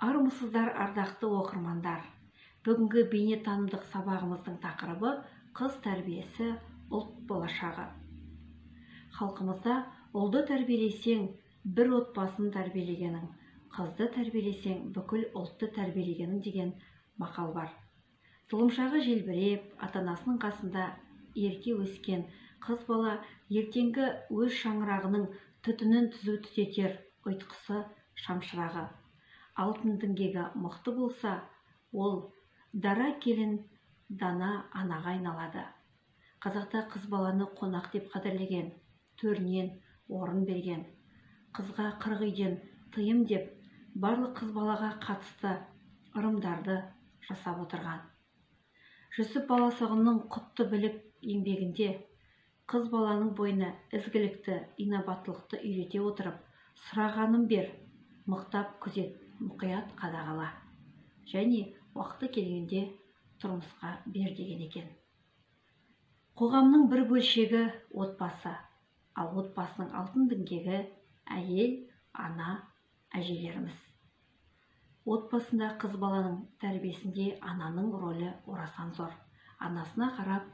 Армысыздар, ардақты оқырмандар! Бүгінгі бейнетанымдық сабағымыздың тақырыбы қыз тәрбиесі, ұлт болашағы. Халқымызда ұлды тәрбиелесең, бір отбасын тәрбиелегенің, қызды тәрбиелесең, бүкіл ұлтты тәрбиелегенің деген мақал бар. Тұлымшағы желбіреп, ата-анасының қасында ерке өскен қыз бала ертеңгі өз шаңырағының түтінін түзу түтетер ұйтқысы, шамшырағы. Алтын діңгегі мықты болса, ол дара келін, дана анаға айналады. Қазақта қыз баланы қонақ деп қадірлеген, төрінен орын берген. Қызға 40 үйден тыйым деп, барлық қыз балаға қатысты ырымдарды жасап отырған. Жүсіп Баласағұнның құтты білік еңбегінде қыз баланың бойына ізгілікті, инабаттылықты үйрете отырып, сұрағанын бер, мықтап күзет, мұқият қадағала және уақыты келгенде тұрмысқа бер деген екен. Қоғамның бір бөлшегі отбасы, ал отбасының алтын діңгегі әйел, ана, әжелеріміз. Отбасында қыз баланың тәрбиесінде ананың рөлі орасан зор. Анасына қарап,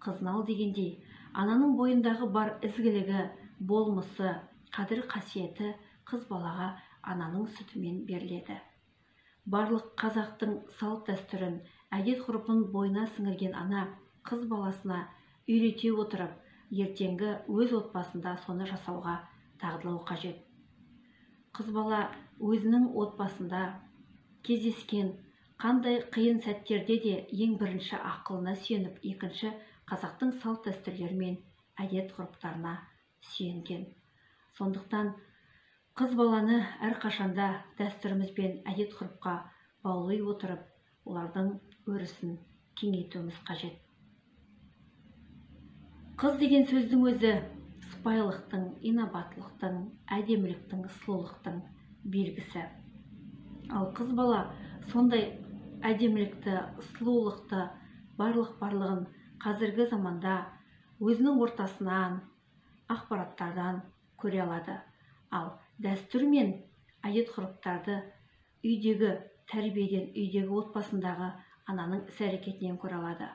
қызын ал дегендей, ананың бойындағы бар ізгілігі, болмысы, қадір қасиеті қыз балаға ананың сүтімен беріледі. Барлық қазақтың салт дәстүрін, әдет ғұрпын бойына сіңірген ана қыз баласына үйрете отырып, ертеңгі өз отбасында соны жасауға дағдылау қажет. Қыз бала өзінің отбасында кездескен қандай қиын сәттерде де ең бірінші ақылына сүйеніп, екінші қазақтың салт дәстүрлері мен әдет ғұрыптарына сүйенген. Сондықтан қыз баланы әрқашанда дәстүріміз бен әдет ғұрыпқа баулай отырып, олардың өрісін кеңейтуіміз қажет. Қыз деген сөздің өзі сыпайылықтың, инабаттылықтың, әдеміліктің, сұлулықтың белгісі. Ал қыз бала сондай әдемілікті, сұлулықты, барлық барлығын қазіргі заманда өзінің ортасынан, ақпараттардан көре алады. Ал дәстүр мен әдет ғұрыптарды үйдегі тәрбиеден, үйдегі отбасындағы ананың іс-әрекетінен көре алады.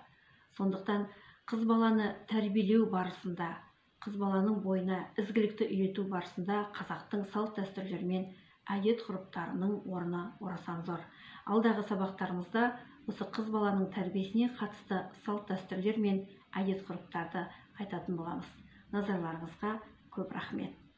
Сондықтан қыз баланы тәрбиелеу барысында, қыз баланың бойына ізгілікті үйрету барысында қазақтың салт дәстүрлері мен әдет ғұрыптарының орны орасан зор. Алдағы сабақтарымызда осы қыз баланың тәрбиесіне қатысты салт дәстүрлер мен әдет ғұрыптарды айтатын боламыз. Назарларыңызға көп рахмет.